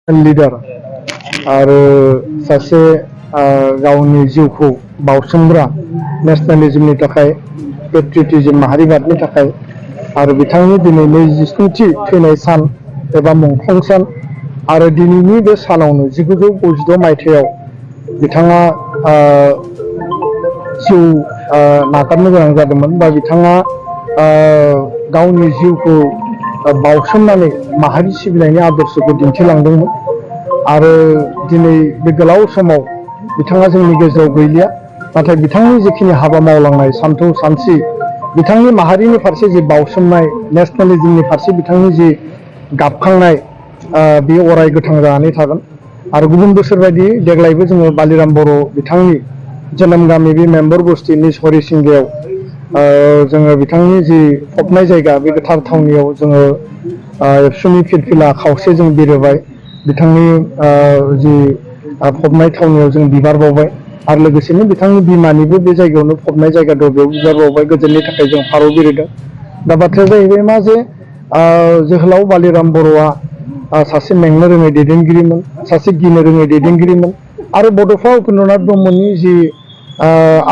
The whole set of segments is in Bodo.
लिडार आरो सासे गावनि जिउखौ बाउसोमग्रा नेशनेलिज्मनि थाखाय पेट्रियटिज्म माहारिबादनि थाखाय आरो बिथांनि दिनै 27थि थैनाय सान एबा मुंख्लं सान आरो दिनैनि बे सानावनो 1956 मायथाइयाव बिथाङा जिउ नागारनो गोनां जादोंमोन बा बिथाङा गावनि जिउखौ बाउसोमनानै माहारि सिबिनायनि आदर्शखौ दिन्थिलांदोंमोन आरो दिनै बे गोलाव समाव बिथाङा जोंनि गेजेराव गैलिया नाथाय बिथांनि जिखिनि हाबा मावलांनाय सानथौ सानस्रि बिथांनि माहारिनि फारसे जि बाउसोमनाय नेशनेलिज्मनि फारसे बिथांनि जि गाबखांनाय बेयो अराय गोथां जानानै थागोन आरो गुबुन बोसोर बायदि देग्लायबो जोङो बालिराम बर' बिथांनि जोनोम गामि बे मेम्बर बस्ति निज हरिसिंगायाव जोङो बिथांनि जि फबनाय जायगा बे गोथार थावनियाव जोङो एबसुनि फिरफिला खावसे जों बिरहोबाय बिथांनि जि फबनाय थावनियाव जों बिबार बावबाय आरो लोगोसेनो बिथांनि बिमानिबो बे जायगायावनो फबनाय जायगा दं बेयाव बिबार बावबाय गोजोननि थाखाय जों फारौ बिरहोदों। दा बाथ्राया जाहैबाय मा जे जोहोलाव बालिराम बर'आ सासे मेंनो रोङै दैदेनगिरिमोन सासे गिनो रोङै दैदेनगिरिमोन आरो बड'फा उपेन्द्रनाथ ब्रह्मनि जि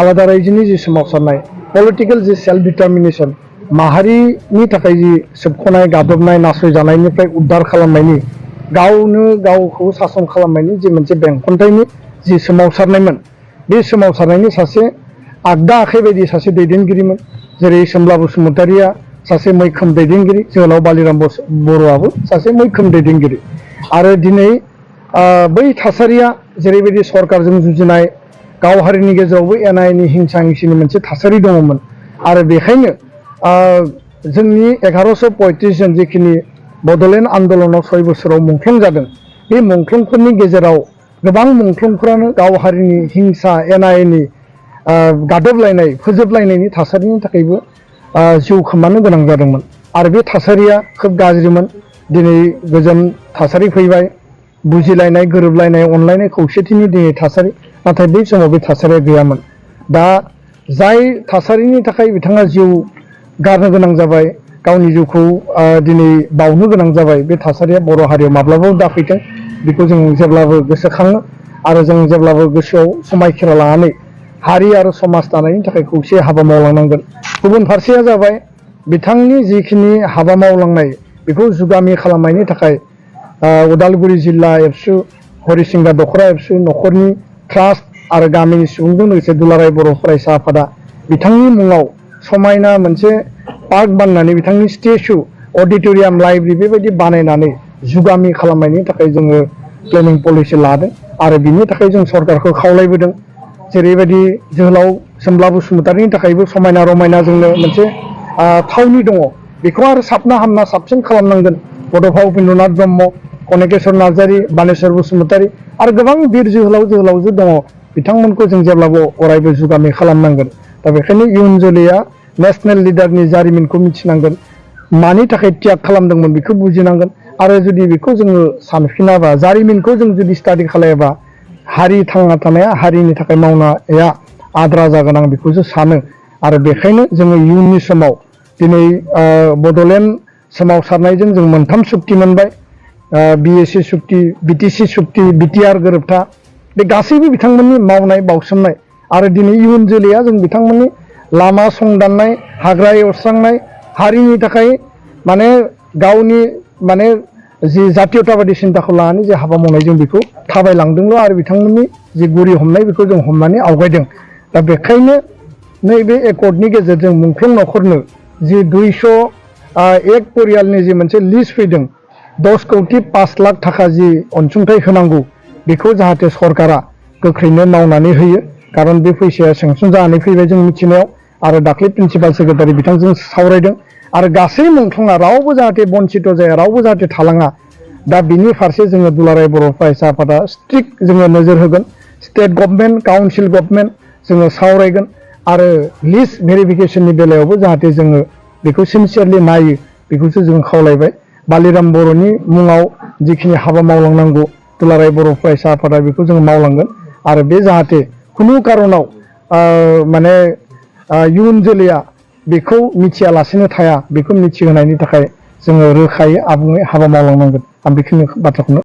आलादा रायजोनि जि सोमावसारनाय पलिटिकेल जि सेल्फ डिटारमिनेसन माहारिनि थाखाय जि सोबख'नाय गादबनाय नासयजानायनिफ्राय उद्धार खालामनायनि गावनो गावखौ सासन खालामनायनि जि मोनसे बेंखनथाइनि जि सोमावसारनायमोन बे सोमावसारनायनि सासे आगदा आखाइ बायदि सासे दैदेनगिरिमोन जेरै सोमब्ला बसुमतारिया सासे मैखोम दैदेनगिरि जोहोलाव बालिराम बर'आबो सासे मैखोम दैदेनगिरि आरो दिनै बै थासारिया जेरैबायदि सरकारजों जुजिनाय गाव हारिनि गेजेरावबो एना एनि हिंसा हिंसिनि मोनसे थासारि दङमोन आरो बेखायनो जोंनि 1135 जन जिखिनि बड'लेण्ड आन्दलनाव 6 बोसोराव मुंख्लं जादों बे मुंख्लंफोरनि गेजेराव गोबां मुंख्लंफोरानो गाव हारिनि हिंसा एना एनि गादबलायनाय फोजोबलायनायनि थासारिनि थाखायबो जिउ खोमानो गोनां जादोंमोन आरो बे थासारिया खोब गाज्रिमोन। दिनै गोजोन थासारि फैबाय बुजिलायनाय गोरोबलायनाय अनलायनाय खौसेथिनि दिनै थासारि नाथाय बै समाव बे थासारिया गैयामोन। दा जाय थासारिनि थाखाय बिथाङा जिउ गारनो गोनां जाबाय गावनि जिउखौ दिनै बावनो गोनां जाबाय बे थासारिया बर' हारियाव माब्लाबाबो दाफैथों बेखौ जों जेब्लाबो गोसोखाङो आरो जों जेब्लाबो गोसोआव समायखिरा लानानै हारि आरो समाज दानायनि थाखाय खौसे हाबा मावलांनांगोन। गुबुन फारसेया जाबाय बिथांनि जिखिनि हाबा मावलांनाय बेखौ जुगामि खालामनायनि थाखाय उदालगुरि जिल्ला एबसु हरिसिंगा दख'रा एबसु न'खरनि ट्रास्ट आरो गामिनि सुबुंजों लोगोसे दुलाराय बर' फरायसा आफादा बिथांनि मुङाव समायना मोनसे पार्क बानायनानै बिथांनि स्टेचु अडिट'रियाम लाइब्रेरि बेबायदि बानायनानै जुगामि खालामनायनि थाखाय जोङो प्लेनिं पलिसि लादों आरो बिनि थाखाय जों सरकारखौ खावलायबोदों। जेरैबायदि जोहोलाव सोमब्ला बसुमतारिनि थाखायबो समायना रमायना जोंनो मोनसे थावनि दङ बेखौ आरो साबना हामना साबसिन खालामनांगोन। बड'फा उपेन्द्रनाथ ब्रह्म कनकेश्वर नार्जारि बानेश्वर बसुमतारि आरो गोबां बिर जोहोलावजो दङ बिथांमोनखौ जों जेब्लाबो अरायबो जुगामि खालामनांगोन। दा बेखायनो इयुन जोलैया नेशनेल लिडारनि जारिमिनखौ मिथिनांगोन मानि थाखाय त्याग खालामदोंमोन बेखौ बुजिनांगोन आरो जुदि बेखौ जोङो सानफिनाबा जारिमिनखौ जों जुदि स्टाडि खालायाबा हारि थांना थानाया हारिनि थाखाय मावनाया आद्रा जागोन आं बेखौसो सानो आरो बेखायनो जोङो इयुननि समाव दिनै बड'लेण्ड सोमावसारनायजों जों मोनथाम सुक्ति मोनबाय BSc सुक्ति BTC सुक्ति BTR गोरोबथा बे गासैबो बिथांमोननि मावनाय बाउसोमनाय आरो दिनै इयुन जोलैया जों बिथांमोननि लामा संदाननाय हाग्रा एवस्रांनाय हारिनि थाखाय माने गावनि माने जि जातीयताबादि सिन्ताखौ लानानै जे हाबा मावनाय जों बेखौ थाबायलांदोंल' आरो बिथांमोननि जि गुरि हमनाय बेखौ जों हमनानै आवगायदों। दा बेखायनो नैबे एकर्डनि गेजेरजों मुंख्लं न'खरनो जि 201 परियालनि जि मोनसे लिस्ट फैदों 10 कौटि 5 लाख थाखा जि अनसुंथाइ होनांगौ बेखौ जाहाथे सरकारा गोख्रैनो मावनानै होयो खारन बे फैसाया सेंसन जानानै फैबाय जों मिथिनायाव आरो दाख्लै प्रिन्सिपाल सेक्रेटारि बिथांजों सावरायदों आरो गासै मुंख्लंआ रावबो जाहाथे बन्सित जाया रावबो जाहाथे थालाङा। दा बिनि फारसे जोङो दुलाराय बर' फरायसा आफादा स्ट्रिक्ट जोङो नोजोर होगोन स्टेट गभर्नमेन्ट काउन्सिल गभर्नमेन्ट जोङो सावरायगोन आरो लिस्ट भेरिफिकेसननि बेलायावबो जाहाथे जोङो बेखौ सिनसियारलि नायो बेखौसो जों खावलायबाय। बालिराम बर'नि मुङाव जिखिनि हाबा मावलांनांगौ दुलाराय बर' फरायसा आफादा बेखौ जों मावलांगोन आरो बे जाहाथे खुनु कारनाव माने इयुन जोलैया बेखौ मिथियालासेनो थाया बेखौ मिथिहोनायनि थाखाय जोङो रोखायै आबुङै हाबा मावलांनांगोन। आं बेखिनि बाथ्राखौनो